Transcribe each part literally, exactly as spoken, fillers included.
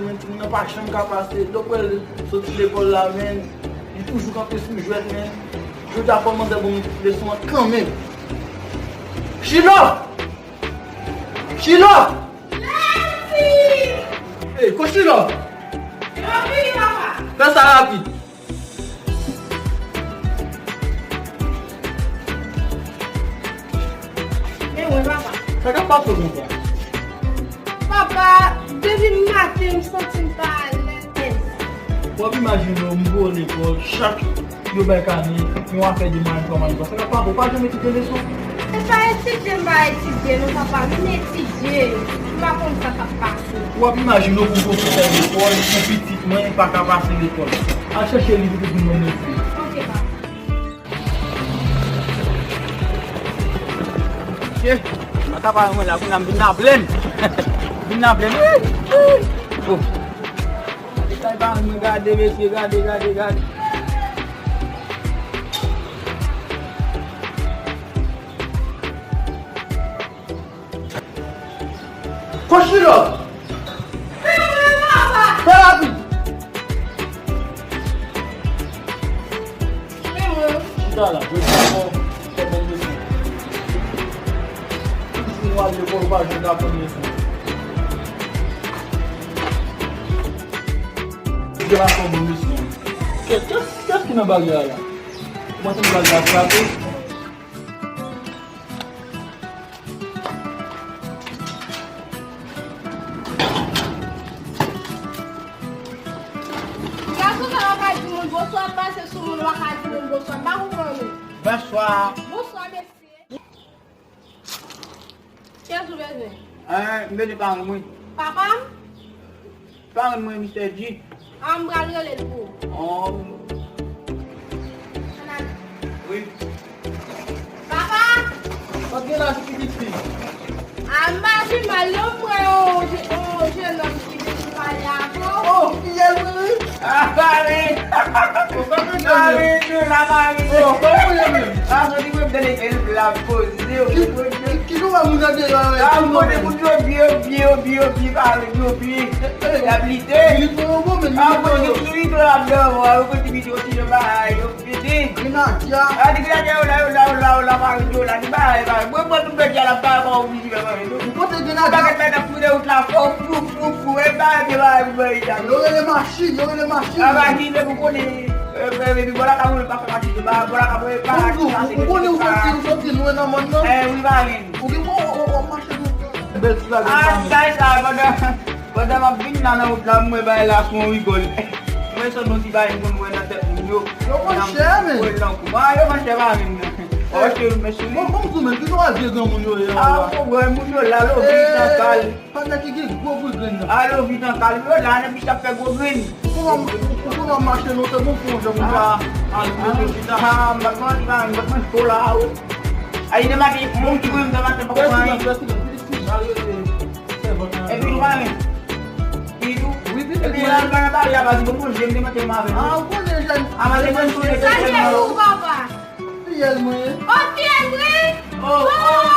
Men timoun nan pa janm ka pase. Lè w wè l soti lekòl la, men, li toujou kanpe sou jwèt, men. Jodi a fò manzè ban m leson an kanmenm. Chilo! Chilo! Ey, kot Chilo? Fè sa rapid. Men mwen, papa. Sa k ap pase konsa? Papa, depi maten, m santi m pa alèz. W ap imajine w, m voye w lekòl, chak yo bay kane, yon afè de marenn, kòman li pase. Sa k ap pase, w pa janm etidye leson? E pa etidye, m pa etidye, non, papa, m etidye. M pa konn sa k ap pase. W ap imajine w pou pwofesè lekòl, pou pitit mwen pa ka pase lekòl. Al chèche li pou tout moun nan mete. Ok, papa. Ye, mwen ta pa mwen la, kounye a m vin nan plenn. Vin nan plenn. Wi, wi. Oh. Gade pa mwen, gade, mesye, gade, gade, gade. Kochilò! Fè rapid! Chita la, jodi a fò, fò bon leson. Toujou nou al lekòl, ou pa janm ka pran leson. Jodi a fò bon leson. Kè, kè, kè ki nan baryè a la? Ou panse baryè a frape? Gason sa w pa ka di moun bonswa, pase sou moun w pa ka di moun bonswa, m pa konprann ou. Bonswa. Bonswa, mesye. Kiyès ou bezwen? Eh, m bezwen paran mwen. Papa m? Paran mwen, mistè G. Ah, m pral rele l pou ou. Oh. Ann ale. Wi. Papa! Sa k gen la, ti pitit fi? Ah, m pa pi mal, non, m wè yon je-, yon jennonm ki vin pale avè w. Oh, fiyèl mwen, wi. Ah, pale. Sa k gen la? Pale, nou la, pale. Oh, kòman w ye menm? Ah, jodi mwen tande ke l la poze. Ki, ki, ki nou wè moun nan deyò yo, ah, ki moun kote moun yo byen, byen, byen, byen, pale, yo byen. Y ap lite. Li pran yon bon, men li pran yon. Ah, bon, li, li pran ap dòmi, yo konn ti biten, yo ti jan bagay, yo pete. Grenadya. Ah, di grenadya, yo la, yo la, yo la, yo la, pale, yo la, di bagay, bagay. Mwen, mwen, tout bèt ya la, bagay, bagay, oblije, bagay, bagay. Ou pote grenadya? Bagay, bagay, ap fouye wout la, fò, fou, fou, fou, e bagay, bagay, bagay, bagay. Yo rele machin, yo rele machin. Ah, machin, se pou konnen, eh, eh, epi bò la, ka mwen pa fè pati de bagay, bò la, ka mwen pa. Ou, ou, ou konnen ou soti, ou soti lwen nan mòn nan? Eh, wi, bagay. Ou gen pou w, w ap mache tou. Bèl ti bagay sa, men. Ah, bagay sa, pandan, pandan m ap vin la nan wout la, m wè bagay la sou yon rigòl. Mwen sot yon ti bagay m konn wè nan tèt moun yo. Yo pran chè, men. Mwen nan kou. Ah, yo pran chè pa menm, non. Oh, cheri, mèsi. Bon, bon, m di w, men, ki jan vye granmoun yo ye, ah, la? Bon, bon, moun yo la, lo, vin nan kal. Pandan ki gen gwo boul grenn nan. Alo, vit an kal yo la, nèg misye ap fè gwo grenn. Ou kòman, ou kòman mache lontan, bon, fè yon jan pou ta al mete chita. Ah, m pa t manti, m pa t manti cho la, wi. Ay, de maten, bon, ti grenn, de maten, poko pa anyen. Epi nou pa renmen. Epi tou. Epi la, nou pa nan pale a baz, bon, bon, jèn, de maten, m avè nou. Ah, ou konnen jèn. Ah, maten, jèn, jèn, jèn, jèn. Fiyèl mwen ye. Oh, fiyèl mwen? Oh, oh,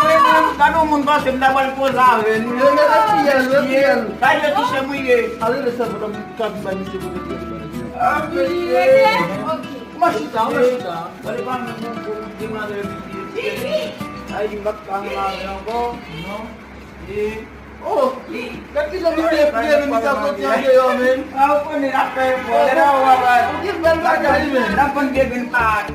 mwen, mwen, gade yon moun panse m ta pral koze avè l. Yo, men, e fiyèl, e fiyèl. Sa yo ti chè mwen ye. Ale, lè sèvant la, m ka vin bay misye kote fiyèl mwen. Ah, mesye. Ok. Kòman chita, kòman chita? Gade pa mwen, bon, bon, demwazèl epi fiyèl. Ay, di m pa t ka renmen avè l ankò. Non. E, oh, gad kijan misye fre, men misye ap soti andeyò, men. Ah, ou konnen l ap fè efò, lè nan ou ap al. Ou gen bèl bagay, men. L ap vann de grenn pat.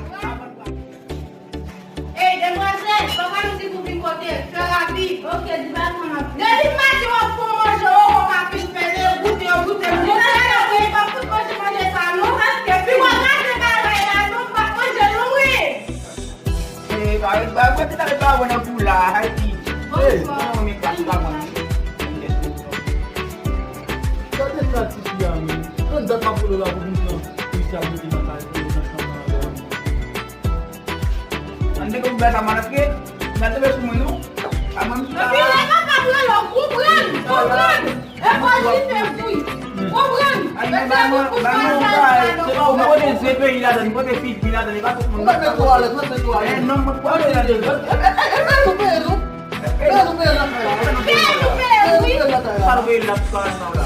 Ey, demwazèl, papa nou di pou vin kote l, fè rapid. Ok, di bagay sa m ap. Depi maten w ap fè manje, ou pa fin fè, lè yo goute, yo goute. Mwen se la pou li pa fout manje, manje sa, non. Epi w ap rate bagay la, non, m p ap manje, non, wi. Eh, ba, ba, mwen te tande ba mwen nan kou la, Haiti. Eh, non, men klas la, mwen. Gade sa ti fi a, men. Konn dat m ap rele w la pou vin pran, pou misye al mete nan kay, pou nan chanm nan avè m. An de kou bèl sa, m antre. M al tonbe sou mwen, non. A mwen, m. Epi, lè papa m rele w, konprann, konprann. E pa di te fwi. Konprann? Ay, men ba mwen, ba mwen, ba, se pa ou pote ze peyi ladan, pote figi ladan, e pa tout moun. Ou pa met twa alèz, ou pa met twa alèz. Eh, non, mwen pa met twa alèz. E, e, e, e, nou peye, non? E, nou peye nan kay la. Peye, nou peye, wi. Peye nan kay la. Sa nou peye la, pou sa, sa la.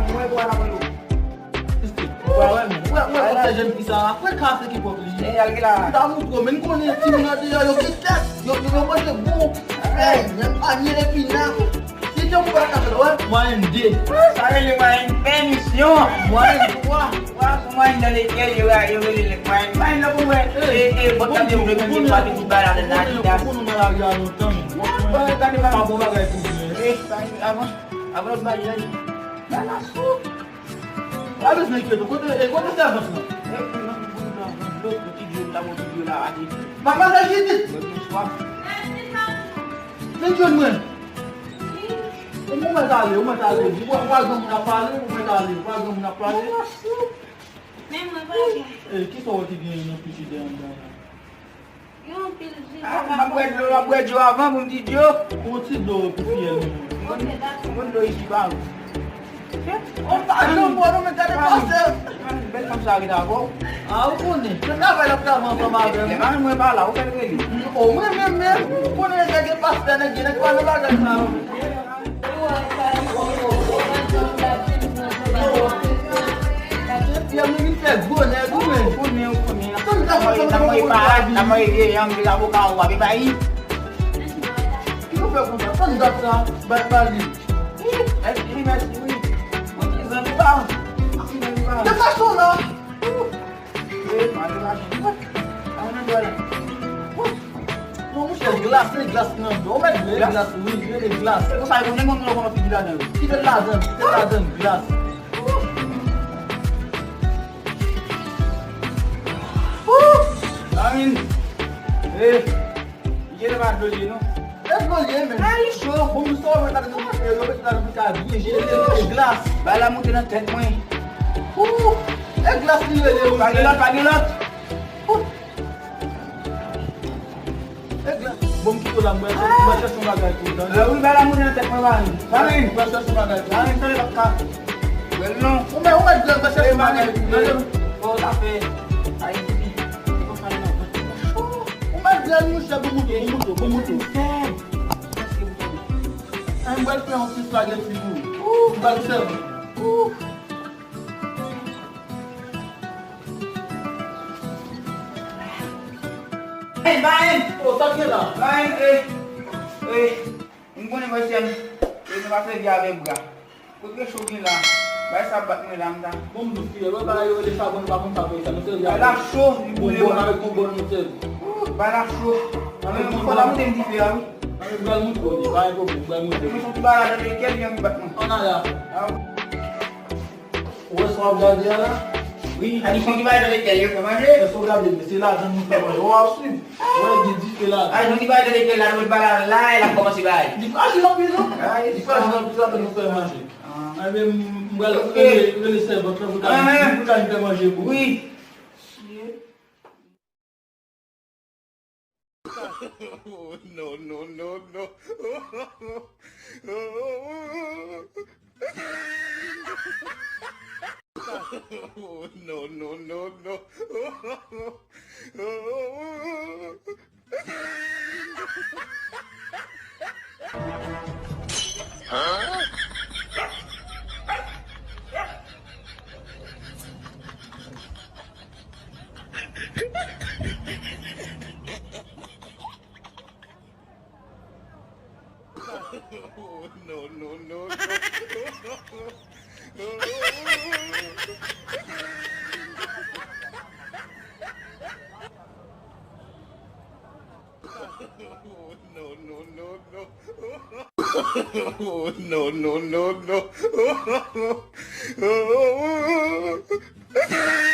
mwen, mwen, mwen, mwen. Wè, wè, men. Wè, wè, wè, jèn fi sa. Wè, kase ki pòp li. E, al gen la. Li ta moutre w, men konnen timoun nan deyò, yo gen tèt. Yo, yo, yo manje bon. Ey, men panye epinal. Ki jan pou pa ka fè l, wè? Mwayen de. Sa rele mwayen pèmisyon. Mwayen twa. Twa sou mwayen nan lekèl yo, yo rele l mwayen. Mwayen nan pou wè. E, e, bon, tande, ou konnen, ou konnen, ou konnen nan lari a lontan, men. Bon, tande, pa bon bagay pou mwen. E, avan, avan lòt bagay, ba la sou. Pa bezwen enkyete w. Kote, e, kote sèvant lan? Papa sa Jidit. Vin jwenn mwen. Ou mwen t ale, ou mwen t ale. Ou pral granmoun ap pale, ou mwen t ale. Ou pral granmoun ap pale. Men mwen pa gen. E, kisa w wè ki gen nan frichidè anndan an? Gen anpil dlo. Ah, m ap bwè dlo, m ap bwè dlo avan pou m di dlo. Yon ti dlo pou fiyèl mwen. Ok, dakò. Yon dlo isi pa ou. Ou pa janm bwè non, men gade pastè. Bèl fanm sa ret avè w. Ah, ou konnen. Se travay l ap travay ansanm avè m. Lè marenn mwen pa la, ou fè l rele. O, mwen menm menm, ou konnen lè gen pastè, nèg gen nèg pa nan bagay sa yo. Fiyèl mwen vin fè gwo nèg ou men. Ou konnen, ou konnen. Tann dat sa, tann dat sa. Tann dat sa. Ki nou fè konsa? Tann dat sa, bay, bay li. Wi, mèsi, wi. Mwen ki zanmi pa. Ki zanmi pa. De fason la. Wi, mwen de fason. A, mwen nan dwèt la. Non, monchè, glas, se glas ki nan dlo. Ou mèt dlo, e glas, wi, e glas. Se konsa, yo konnen mwen, mwen, mwen, figi ladan yo. Kite l ladan, kite l ladan, glas. Lamin. Eh. Jele pa dlo li ye, non. E dlo li ye, men. A, li cho. Bon, nou sa, mwen ta dlo, yo mete ladan pou ka byen jele, e glas. Bay la moute nan tèt mwen. Ou, e glas li rele, wi. Pa gen lòt, pa gen lòt. Ou. E glas. Bon, m kite w la, mwen, mwen chèche yon bagay pou ou, tande? Eh, wi, bay la moute nan tèt mwen, Marin. Marin. Mwen chèche yon bagay pou ou. Marin, tande, pa ka. Bèl non. Ou mèt, ou mèt grann, mwen chèche yon bagay pou ou, tande? Bon, sa fè. Ayiti, li konn pale nan vant mwen cho. Ou mèt grann, monchè, bon mouton, bon mouton, bon mouton. Mèsi, mèsi, mèsi. An, m pral fè yon ti spaghetti pou ou. Ou, m pral sèvi. Ou. Hey, Marin! Oh, sa k gen la? Marin, eh, eh, m konnen mwen sèm, eh, nou pa sèvi avèk bra. Kote cho gen la? Bay sa bat mwen la, m ta. Bon, m di w, fiyèl, wè bagay yo rele chabon, nou pa konn sa pou sa, nou sèvi avèk. Bay la cho, li boule, wi. Avèk bonbòn nou sèvi. Ou, bay la cho. Avèk bonbòn. Fò la moute m dife a, wi. Mwen pral moutre w li, pa gen pwoblèm, m pral moutre w. Mwen soti ba la nan lekèl, li anvi bat mwen. Ann ale a. A, wi. Ou wè sa w ap gade a la? Wi, a di fon ki bay nan lekèl yo fè manje. Èske w gade, men se ladan nou fè manje. W ap swiv. Ou wè, gen dife ladan. A di fon ki bay nan lekèl la, nou met ba la la, e l ap kòmanse bay. Li frajil anpil, non? A, li frajil anpil, ladan nou fè manje. A. Ebyen, m, m pral rele, rele sèvant lan pou l ka, pou l ka vin fè manje pou ou. Wi. Oh, no, no, no, no. Oh, no, no, no, no. Oh, no, no, no, no. Oh, no, no, no, no. Oh, no, no, no, no.